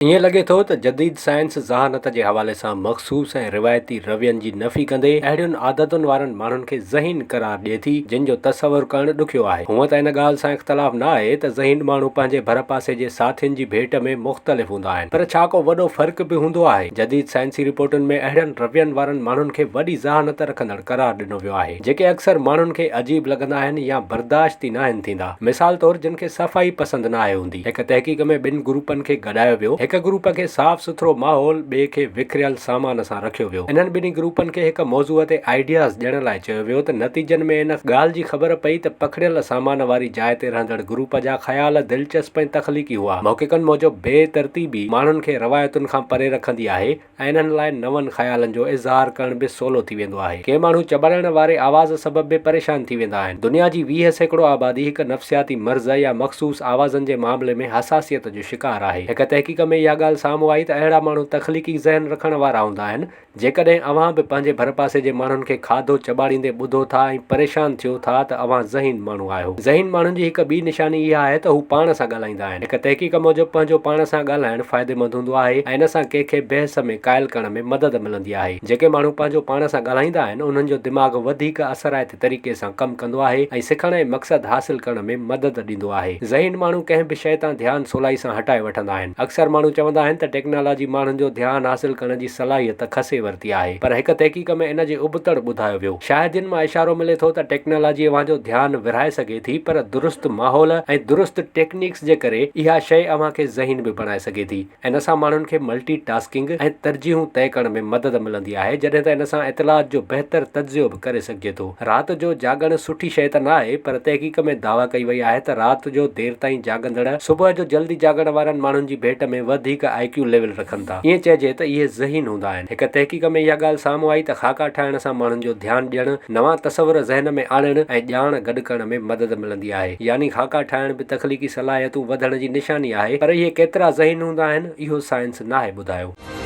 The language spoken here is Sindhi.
ائين لڳي ٿو ته جديد سائنس ذهانت جي حوالي سان مخصوص ۽ روايتي روين جي نفي ڪندي اهڙين عادتن وارن ماڻهن کي ذهين قرار ڏئي ٿي، جن جو تصور ڪرڻ ڏکيو آهي. هونء ته ان ڳالهه سان اختلاف نه آهي ته ذهين ماڻهو پنهنجي ڀرپاسي جي ساٿين جي ڀيٽ ۾ مختلف هوندا آهن، پر ڇا ڪو وڏو فرق به هوندو آهي؟ جديد سائنسي رپورٽن ۾ اهڙين روين وارن ماڻهن کي وڏي ذهانت رکندڙ قرار ڏنو ويو آهي، جيڪي اڪثر ماڻهن کي عجيب لڳندا آهن يا برداشت ئي ناهن ٿيندا. مثال طور جن کي صفائي پسند ناهي هوندي. هڪ تحقيق ۾ ٻن گروپن کي گڏايو ويو، هڪ گروپ کي صاف سٿرو ماحول، ٻئي کي وکريل سامان سان رکيو ويو. انهن ٻنهي گروپن کي هڪ موضوع تي آئيڊياز ڏيڻ لاء چيو ويو ته نتيجن ۾ ان ڳالهه جي خبر پئي ته پکڙيل سامان واري جاء تي رهندڙ گروپ جا خيال دلچسپ ۽ تخليقي هئا. محققن موجب بي ترتيبي ماڻهن کي روايتن کان پري رکندي آهي. ۽ انهن لاء نون خيالن جو اظهار ڪرڻ به سولو ٿي ويندو آهي. ڪي ماڻهو چٻاڙڻ واري آواز سبب به پريشان ٿي ويندا آهن. دنيا جي 20% آبادي هڪ نفسياتي مرض يا مخصوص آوازن جي معاملي ۾ حساسيت جو شڪار آهي. هڪ تحقيق ۾ اها ڳالهه سامهون آئي ته اهڙا ماڻهو تخليقي ذهن رکڻ وارا هوندا آهن. جيڪڏهن اوهان به پنهنجي ڀرپاسي جي ماڻهن کي کاڌو چٻاڙيندي ٻڌو ٿا ۽ پريشان ٿيو ٿا ته اوهان ذهين ماڻهو آهيو. ذهين ماڻهن جي هڪ ٻي نشاني اها آهي ته هو پاڻ سان ڳالهائيندا آهن. هڪ تحقيق موجب پنهنجو پاڻ سان ڳالهائڻ فائديمند هوندو آهي ۽ ان سان ڪنهن کي بحث ۾ قائل ڪرڻ ۾ مدد ملندي آهي. جيڪي ماڻهو پنهنجو پاڻ سان ڳالهائيندا آهن انهن جو دماغ وڌيڪ اثرائتي طريقي سان ڪم ڪندو آهي ۽ سکڻ ۽ مقصد حاصل ڪرڻ ۾ مدد ڏيندو آهي. ذهين ماڻهو ڪنهن به شيء تان ڌيان سولائي سان هٽائي وٺندا آهن. اڪثر ماڻهو چوندا آهن ته ٽيڪنالاجي ماڻهن جو ڌيان حاصل ڪرڻ جي صلاحيت کسي ورتي آهي پر هڪ تحقيق ۾ ان جي ابتڙ ٻڌايو ويو. شاهدين مان اشارو ملي ٿو ته ٽيڪنالاجي اوهان جو ڌيان ورهائي سگهي ٿي پر درست ماحول ۽ درست ٽيڪنيڪس جي ڪري اها شيء اوهان کي ذهين به بڻائي سگهي ٿي. ان سان ماڻهن کي ملٽي ٽاسڪنگ ۽ ترجيحون طئي ڪرڻ ۾ مدد ملندي آهي جڏهن ته ان سان اطلاعات جو بهتر تجزيو به ڪري سگهجي ٿو. رات جو جاڳڻ سٺي شيء ته ناهي پر تحقيق ۾ دعويٰ ڪئي وئي آهي ته رات جو دير تائين جاڳندڙ صبح جو جلدي جاڳڻ وارن ماڻهن جي ڀيٽ ۾ وڌيڪ آء ڪيو ليول رکن ٿا. ائين چئجي ته اهي ذهين هوندا آهن. هڪ تحقيق ۾ اها ڳالهه سامهون آئي ته خاڪا ٺاهڻ سان ماڻهن جو ڌيان ڏيڻ، نوان تصور ذهن ۾ آڻڻ ۽ ڄاڻ گڏ ڪرڻ ۾ مدد ملندي آهي. يعني خاڪا ٺاهڻ به تخليقي صلاحيتون وڌڻ جي نشاني آهي پر اهي ڪيترا ذهين هوندا آهن اهو سائنس ناهي ٻڌايو.